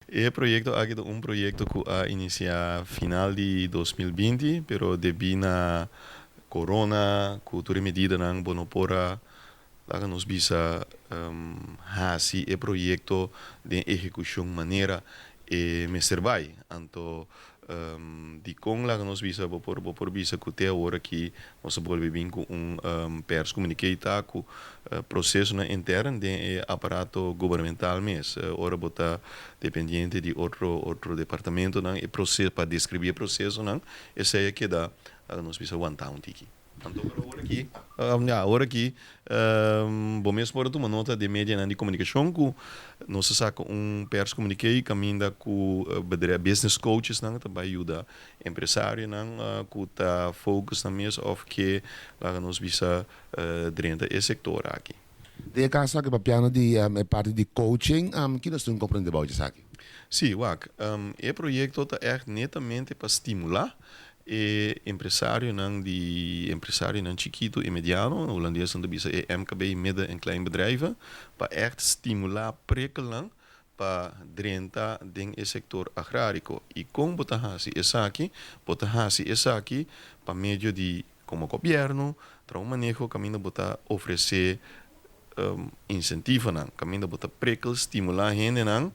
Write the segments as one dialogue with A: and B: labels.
A: E proyekto aki ta un proyekto ku a inisiá final di 2020, pero debí na corona, ku tur e medidanan, bo no por a, laga nos bisa, hasi e proyekto den ehekushon manera e mester bai. Anto dikon, laga nos bisa, bo por bisa ku te awor aki nos a bolbe bin ku un perscommuniqué, ta ku prosesonan interno den e aparato gubernamental mes. Ora bo ta dependiente di otro departamentonan, e proseso pa deskribí e prosesonan, esei a keda, laga nos bisa, wantá un tiki. Anto awor aki, ja, awor aki, bo mes por tuma nota den medianan di komunikashon ku nos a saka un perscommuniqué kaminda ku bedrijf business coaches nan ta bai yuda empresarionan ku ta focus nan mes òf ke, laga nos bisa, drenta e sektor aki.
B: Den e kaso aki papiando di e parti di coaching, kiko nos tin komprondé bou esaki?
A: Sí, wak, e proyekto ta echt netamente pa stimulá e empresarionan chikitu i mediano, na hulandes nan ta bisa e MKB, midden- en kleinbedrijven, pa echt stimulá, prikkel pa drenta den e sektor agráriko. I kon bo ta hasi esaki? Bo ta hasi esaki pa medio di, komo gobièrnu, traha un maneho kaminda bo ta ofresé insentivonan, kaminda bo ta prikkel, stimulá hendenan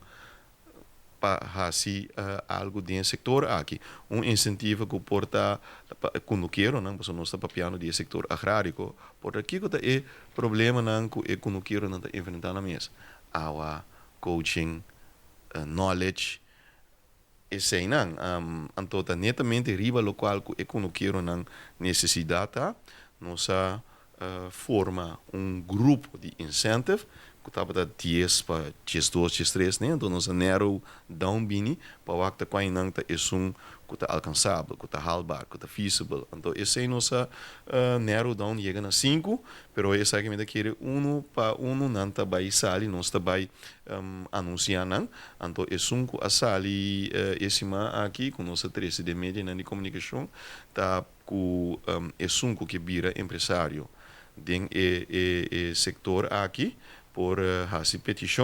A: pa hasi algu den e sektor aki. Un insentivo ku por ta kunukeronan, pasobra nos ta papiando di e sektor agráriko, por ta kiko ta e problemanan ku e kunukeronan ta enfrentá na mes? Awa, coaching, knowledge, eseinan. Anto ta netamente riba lokual ku e kunukeronan nesesidat ta, nos a forma un grupo di incentive, ku tabata 10 pa 12, 13, ne? Anto nos a narrow down bini pa wak ta kualnan ta esun ku ta alkansabel, ku ta haalbaar, ku ta feasible. Anto esei nos a narrow down yega na 5, pero esaki mi ta kere unu pa unu nan ta bai sali, nos ta bai anunsiá nan. Anto esun ku a sali e siman aki, ku nos a trese den medianan di komunikashon, ta ku esun ku ke bira empresario den e sektor aki por hasi petishon.